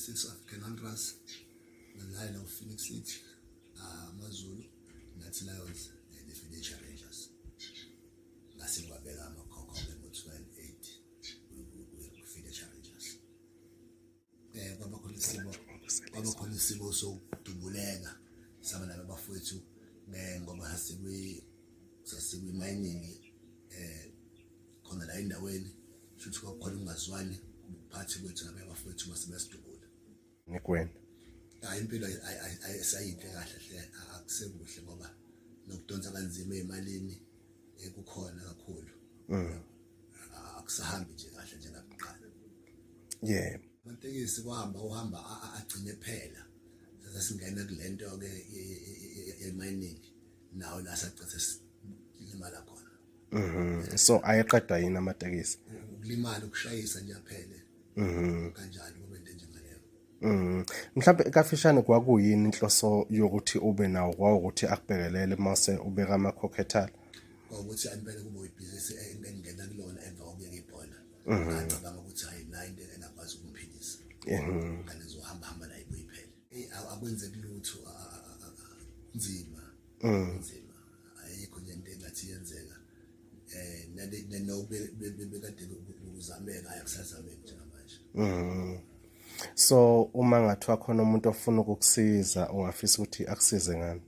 6 African Hunters, ngadlala no-Phoenix City, AmaZulu, Nathi Lions ne-Financial Rangers. Ngase ngibabeka amakhokho-ke ngo-2008 kwi-Financial Rangers. Kwaba khona isimo sokudubuleka saba nabo abafowethu, ngoba sasikwi mining khona la endaweni, futhi kwakukhona ukungazwani ukuphathi kwethu nabanye abafowethu, mase bayasidubula. Nikwena. Hayi, impilo ayisayinhle kahle hle, akusekuhle ngoba nokudonsa kanzima ezimalini kukhona kakhulu. Akusahambi nje kahle njengakuqala. Amatekisi kwahamba uhamba agcine phela sasingena kulento ke ye-mining, nawo la sagcina silimala khona. So ayeqedwa yini amatekisi? Ukulimala, ukushayisa nje aphele kanjalo, kube into enjengaleyo. Mhlawumbe kafishane, kwakuyini inhloso yokuthi ube nawo? Kwawukuthi akubhekelele mase ubeka amakhokhethala? Kwawukuthi impela kube ibhizinisi engingena kulona emva kokuyeka ibhola. Ngacabanga ukuthi hayi, la into engakwazi ukumphilisa, kanti ngizohamba hamba la ibuye iphele. Akwenzeki lutho, nzima, nzima, ayikho nje into engathi yenzeka. Nale nobe bekade kuzameka, akusazameki njengamanje. So uma ngathiwa khona umuntu ofuna ukukusiza, ungafisa ukuthi akusize ngani?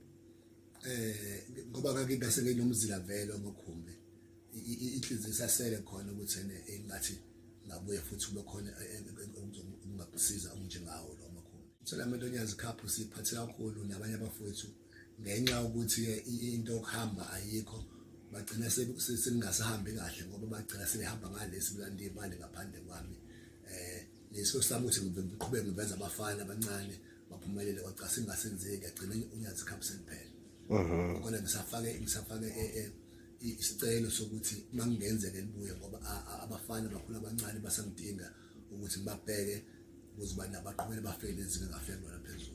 Ngoba ngake nginomzila vele wamakhumbi, inhliziyo isasele khona ukuthi ene engathi ngabuye futhi kube khona ongakusiza onjengawo lo makhumbi. Tournament oNyazi Cup siphathe kakhulu nabanye abafowethu ngenxa yokuthi into yokuhamba ayikho, bagcina sekungasahambi kahle ngoba bagcina sebehamba ngalesi belanda imali ngaphandle kwami. Leso sami ukuthi ngiqhubeke ngiveza abafana abancane baphumelele, kwacha singasenzeki, yagcina uNyazi Cup seliphela. Khona ngisafake isicelo sokuthi makungenzeka libuye, ngoba abafana bakhulu abancane basangidinga ukuthi ngibabheke ukuze bana baqhubele bafike lezi ngafika kulona phezulu.